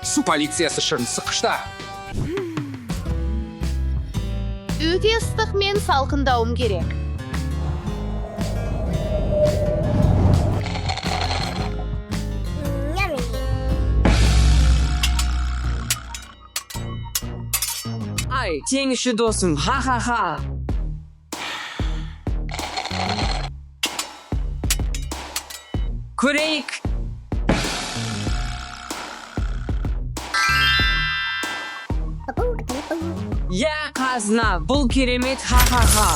Су полициясы шырын сыққышта. Өте ыстық, мен салқындауым керек. Ай, теңізші досым, ха-ха-ха. Көрейік. Иә, қазына, бұл керемет, ха-ха-ха.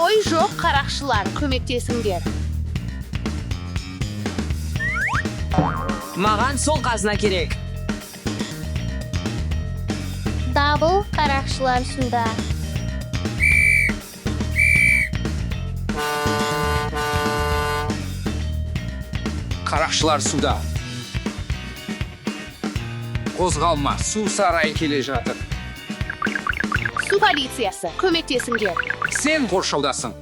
Ой, жоқ, қарақшылар, көмектесіңдер. Маған сол қазына керек. Дабыл, қарақшылар суда. Қарақшылар суда. Қозғалма, су сарайы келе жатыр. Су полициясы, көмектесіңдер. Сен қоршаудасың.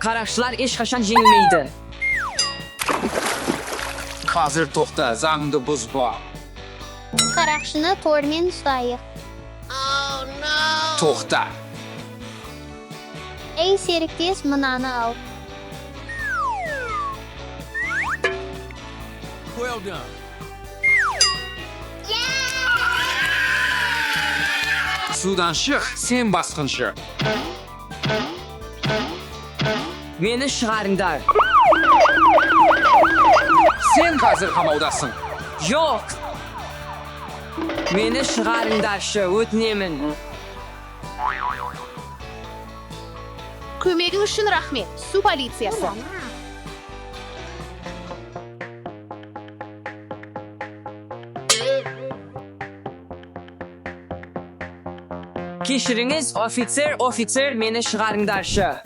Қарақшылар ешқашан жеңілмейді. Қазір тоқта, заңды бұзба. Қарақшыны тормен ұстайық. Тоқта. Ей, серіктес, мынаны ал. Судан шық, сен басқыншы. Мені шығарыңдар. Сен қазір қамаудасың. Жоқ. Мені шығарыңдаршы, өтінемін. Көмегің үшін рахмет, су полициясы. Кешіріңіз, офицер, офицер, мені шығарыңдаршы.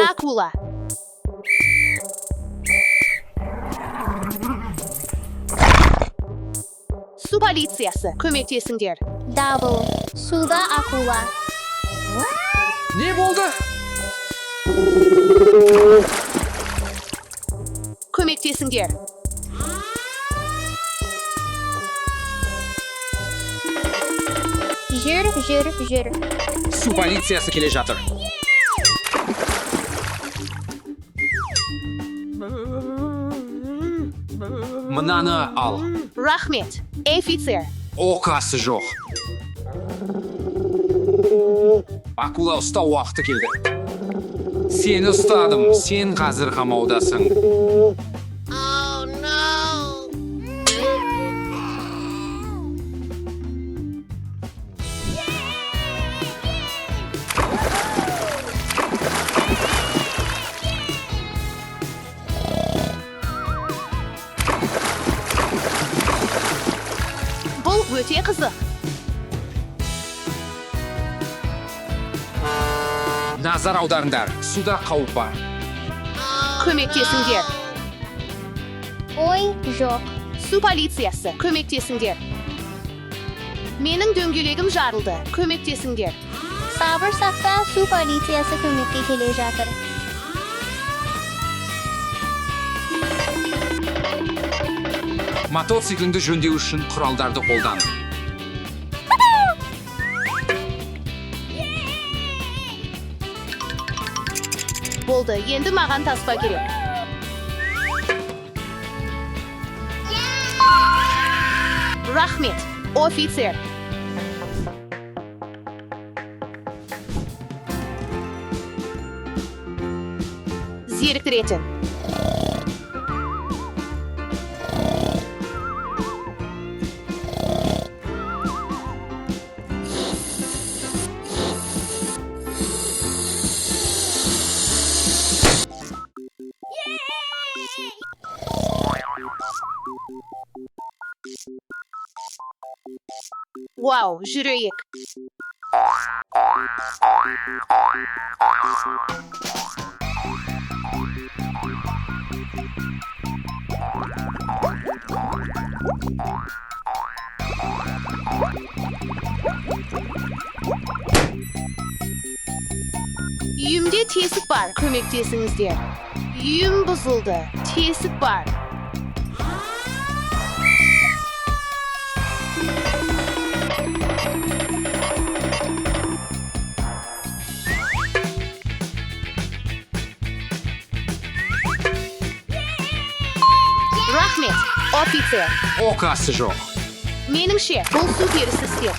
Акула. Су полициясы, көмектесіңдер. Дабыл, суда акула. Не болды? Көмектесіңдер. Жүр, жүр, жүр. Су полициясы келе жатыр. Мынаны ал. Рахмет, офицер. Оқасы жоқ. Акула ұстау уақыты келді. Сені ұстадым, сен қазір қамаудасың. Бұл өте қызық. Назар аударыңдар, суда қауіп бар. Көмектесіңдер. Ой, жоқ. Су полициясы, көмектесіңдер. Менің дөңгелегім жарылды. Көмектесіңдер. Сабыр сақта, су полициясы көмекке келе жатыр. Мотоцикліңді жөндеу үшін құралдарды қолдан. Болды, енді маған таспа керек. Рахмет, офицер. Зеріктіретін. Вау, жүрейік. Үйімде тесік бар, көмектесіңіздер. Үйім бұзылды, тесік бар. Рахмет, офицер. Оқасы жоқ. Меніңше, бұл су перісі істер.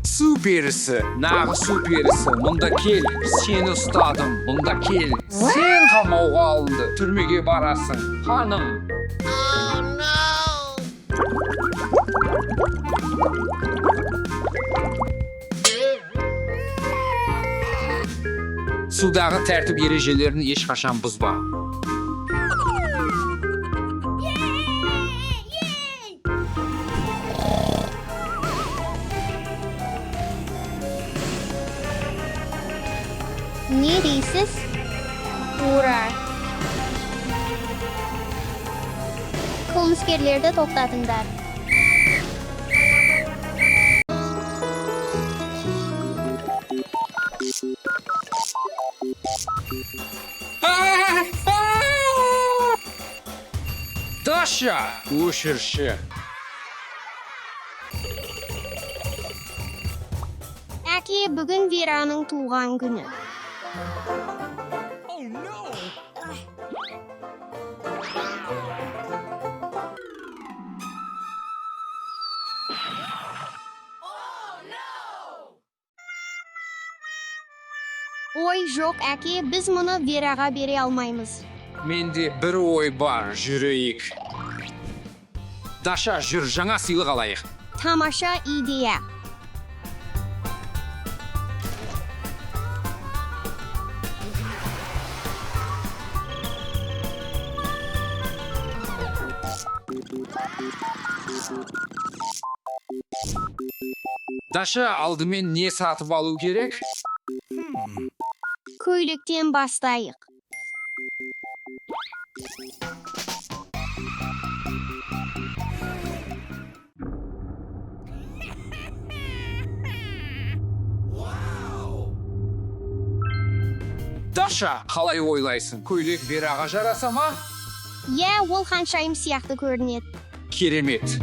Су перісі, нағыз су перісі, мұнда кел, сені ұстадым, мұнда кел. Сен қамауға алынды, түрмеге барасың, ханым. Судағы тәртіп ережелерін ешқашан бұзба. Не дейсіз? Ура! Қылмыскерлерді тоқтатыңдар. Даша, өшірші. Әке, бүгін Вераның туған күні. Ой, жоқ, әке, біз мұны Вераға бере алмаймыз. Менде бір ой бар, жүрейік. Даша, жүр, жаңа сыйлық алайық. Тамаша идея. Даша, алдымен не сатып алу керек? Көйлектен бастайық. Даша, қалай ойлайсың? Көйлек Вераға жараса ма? Иә, ол ханшайым сияқты көрінеді. Керемет.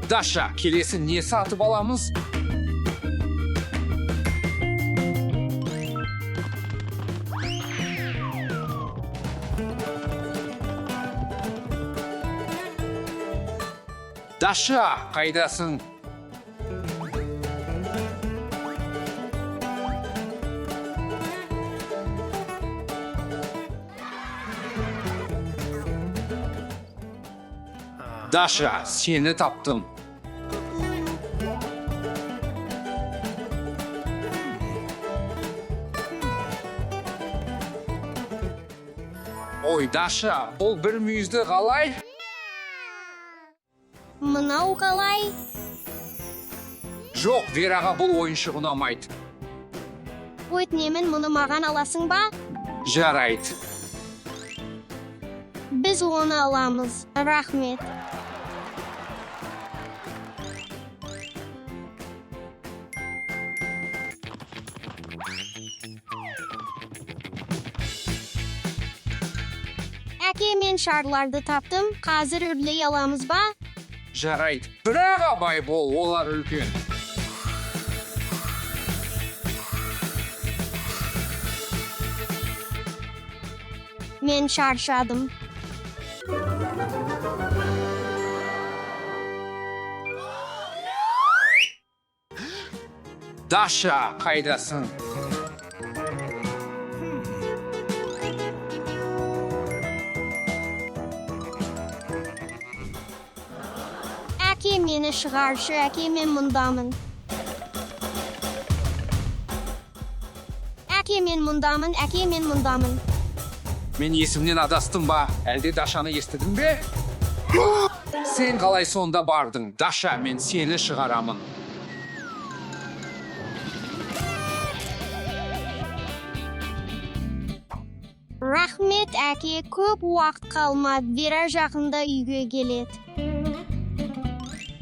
Даша, келесі не сатып аламыз? Даша, қайдасың? Даша, сені таптым. Ой, Даша, бұл бір мүйізді қалай? Мынау қалай? Жоқ, Вераға бұл ойыншық ұнамайды. Өтінемін, мұны маған аласың ба? Жарайды. Біз оны аламыз. Рахмет. Әке, мен шарларды таптым. Қазір үрлей аламыз ба? Жарайды. Бірақ абай бол, олар үлкен. Мен шаршадым. Даша, қайдасың? Әке, мені шығаршы, әке, мен мұндамын. Әке, мен мұндамын, әке, мен мұндамын. Мен есімнен адастым ба? Әлде Дашаны естідің бе? Сен қалай сонда бардың? Даша, мен сені шығарамын. Жарайды, әке, көп уақыт қалмады. Вера жақында үйге келеді.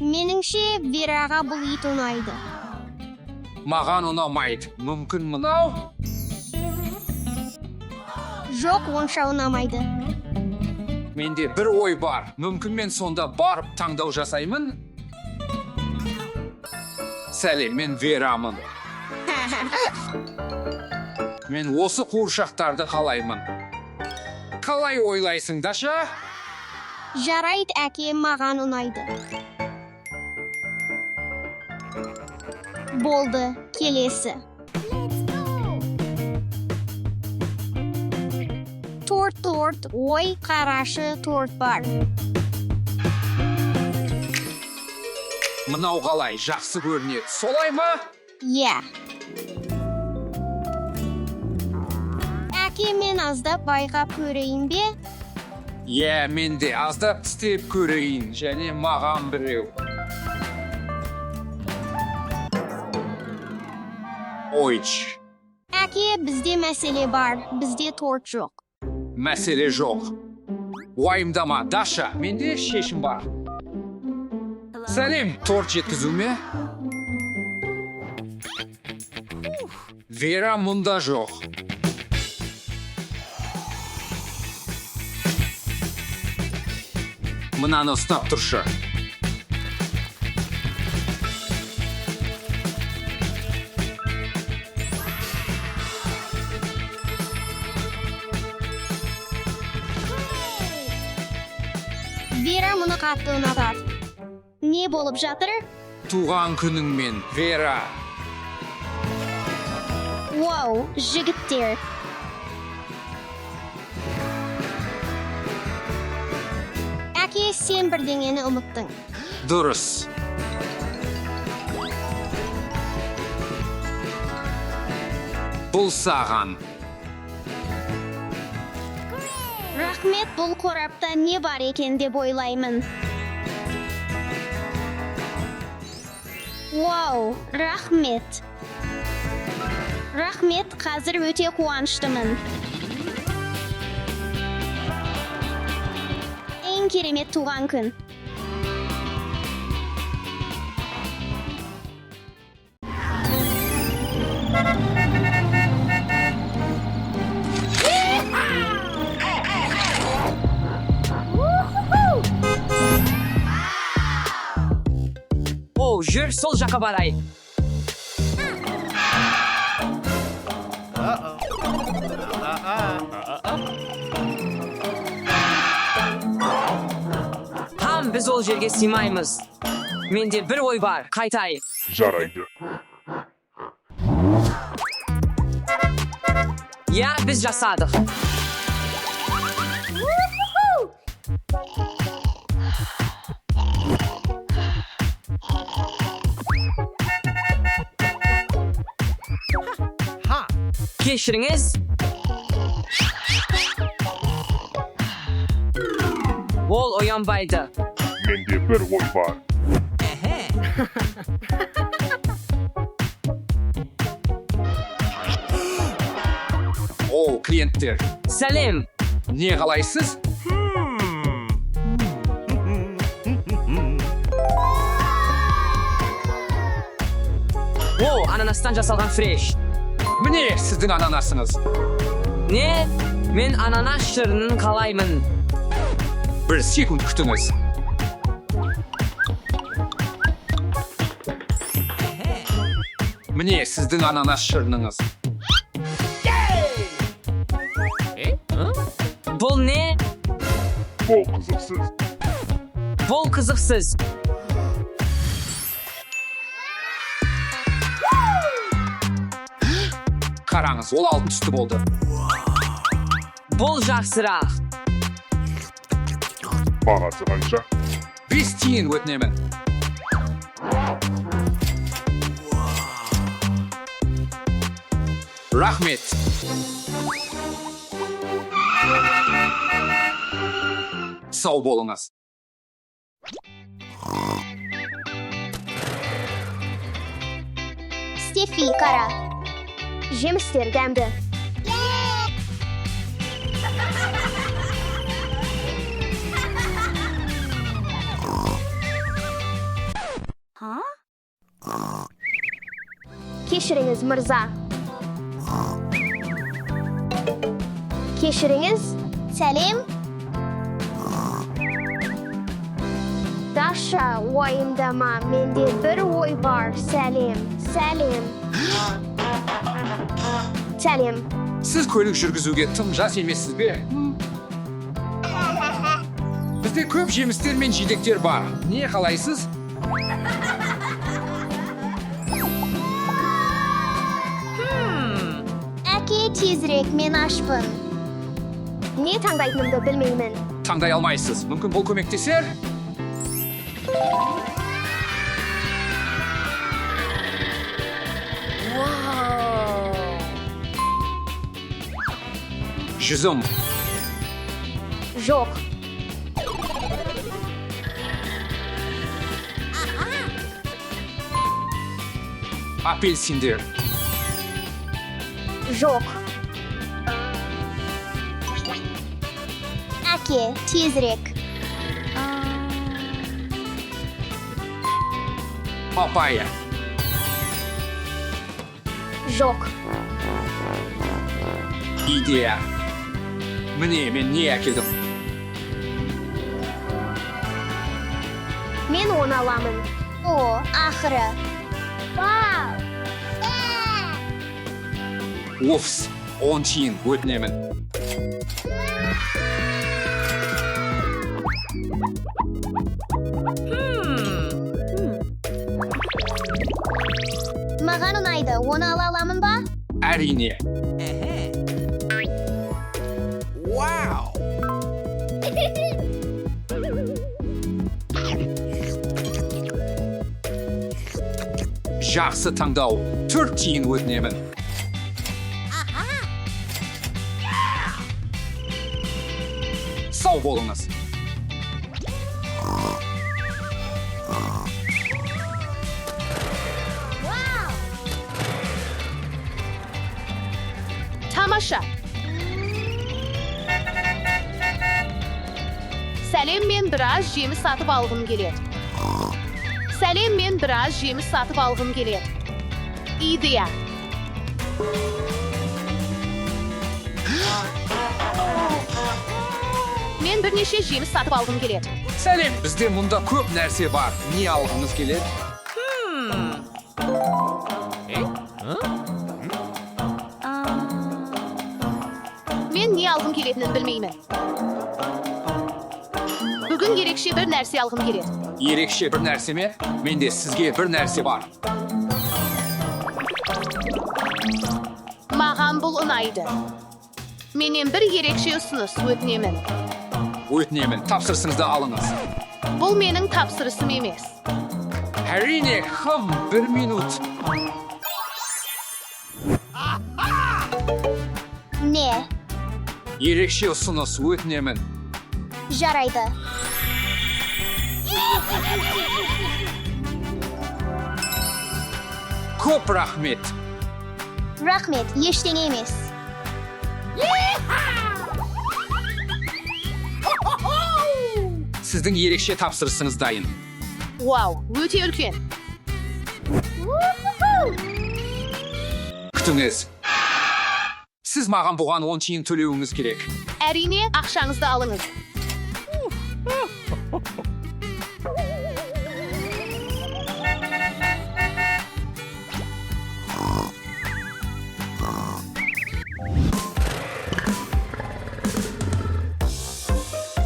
Меніңше, Вераға бұл ит ұнайды. Маған ұнамайды. Мүмкін мынау? Жоқ, онша ұнамайды. Менде бір ой бар. Мүмкін мен сонда барып таңдау жасаймын? Сәлем, мен Верамын. Мен осы қуыршақтарды қалаймын. Қалай ойлайсың, Даша? Жарайды, әке, маған ұнайды. Болды, келесі. Торт, торт, ой, қарашы, торт бар. Мынау қалай жақсы көрінеді. Солай ма? Иә. Әке, мен аздап байқап көрейін бе? Иә, мен де аздап тістеп көрейін және маған біреу. Ойч, Әке, бізде мәселе бар, бізде торт жоқ. Мәселе жоқ. Уайымдама, Даша, менде шешім бар. Сәлем, торт жеткізу ме? Вера мұнда жоқ. Мынаны ұстап тұршы. Вера мұны қатты ұнатады. Не болып жатыр? Туған күніңмен, Вера. Вау, жігіттер. Әке, сен бірдеңені ұмыттың. Дұрыс. Бұл саған. Рахмет, бұл қорапта не бар екен деп ойлаймын. Вау, рахмет. Рахмет, қазір өте қуаныштымын. Ең керемет туған күн. О, жүр, сол жаққа барайық. Хам, біз ол жерге сыймаймыз. Менде бір ой бар, қайтайық. Жарайды. Иә, біз жасадық. Кешіріңіз. Ол оянбайды. Менде бір ой бар. О, клиенттер. Сәлем. Не қалайсыз? О, ананастан жасалған фреш. Міне сіздің ананасыңыз. Не? Мен ананас шырынын қалаймын. Бір секунд күтіңіз. Міне сіздің ананас шырыныңыз. Бұл не? Бұл қызықсыз. Бұл қызықсыз. Қараңыз, ол алтын түсті болды. Бұл жақсырақ. Бағасы қанша? 5 тиын өтінемін. Рахмет. Сау болыңыз. Стефи, қара. Жемістер дәмді. Кешіріңіз, мырза. Кешіріңіз. Сәлем. Даша, уайымдама, менде бір ой бар. Сәлем, сәлем. Сәлем. Сіз көлік жүргізуге тым жас емессіз бе? Бізде көп жемістер мен жидектер бар. Не қалайсыз? Әке, тезірек, мен ашпын. Не таңдайтынымды білмеймін. Таңдай алмайсыз. Мүмкін бұл көмектесер? Жүзім. Жоқ. Апельсиндер. Жоқ. Әке, тезірек. Папайя. Жоқ. Идея. Міне, мен не әкелдім? Мен оны аламын. О, ақыры. Вау! Офс, 10 тиын өтінемін. Маған ұнайды, оны ала аламын ба? Әрине. Вау! Жақсы таңдау. 4 тиын өтінемін. Сау болыңыз. Тамаша. Сәлем, мен біраз жеміс сатып алғым келеді. Сәлем, мен біраз жеміс сатып алғым келеді. Идея. Мен бірнеше жеміс сатып алғым келеді. Сәлем, бізде мұнда көп нәрсе бар. Не алғыңыз келеді? Мен не алғым келетінін білмеймін. Бүгін ерекше бір нәрсе алғым келеді. Ерекше бір нәрсе ме? Менде сізге бір нәрсе бар. Маған бұл ұнайды. Менен бір ерекше ұсыныс өтінемін. Өтінемін, тапсырысыңызды алыңыз. Бұл менің тапсырысым емес. Әрине, бір минут. Не? Ерекше ұсыныс өтінемін. Жарайды. Көп рахмет. Рахмет, ештеңе емес. Сіздің ерекше тапсырысыңыз дайын. Вау, өте үлкен. Күтіңіз. Сіз маған бұған 10 тиын төлеуіңіз керек. Әрине, ақшаңызды алыңыз.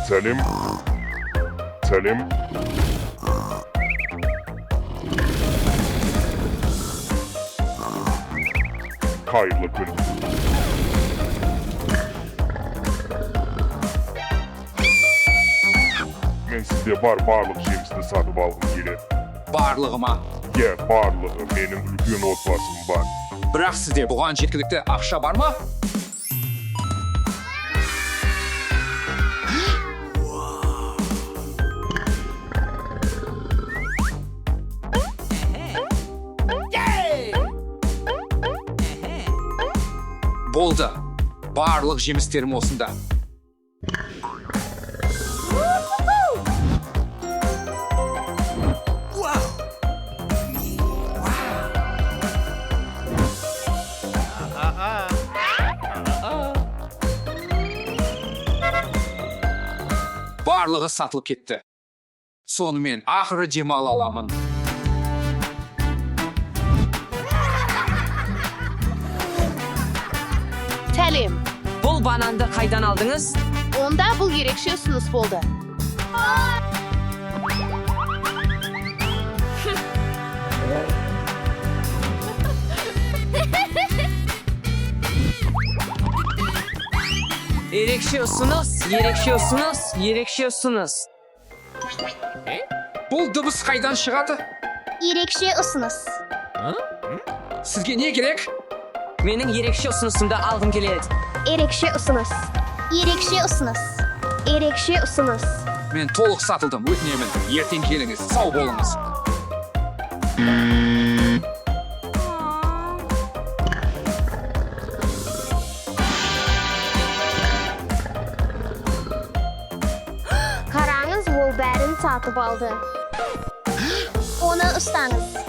Сәлем. Сәлем. Қайырлы күн. Мен сізде бар барлық жемісті сатып алғым келеді. Барлығы ма? Иә, барлығы. Менің үлкен отбасым бар. Бірақ сізде бұған жеткілікті ақша бар ма? Болды. Барлық жемістерім осында. Барлығы сатылып кетті. Сонымен ақыры демала аламын. Сәлем. Бұл бананды қайдан алдыңыз? Онда бұл ерекше ұсыныс болды. Ерекше ұсыныс, ерекше ұсыныс, ерекше ұсыныс. Бұл дыбыс қайдан шығады? Ерекше ұсыныс. Сізге не керек? Менің ерекше ұсынысымды алғым келеді. Ерекше ұсыныс. Ерекше ұсыныс. Ерекше ұсыныс. Мен толық сатылдым, өтінемін. Ертең келіңіз, сау болыңыз. Қараңыз, ол бәрін сатып алды. Оны ұстаңыз.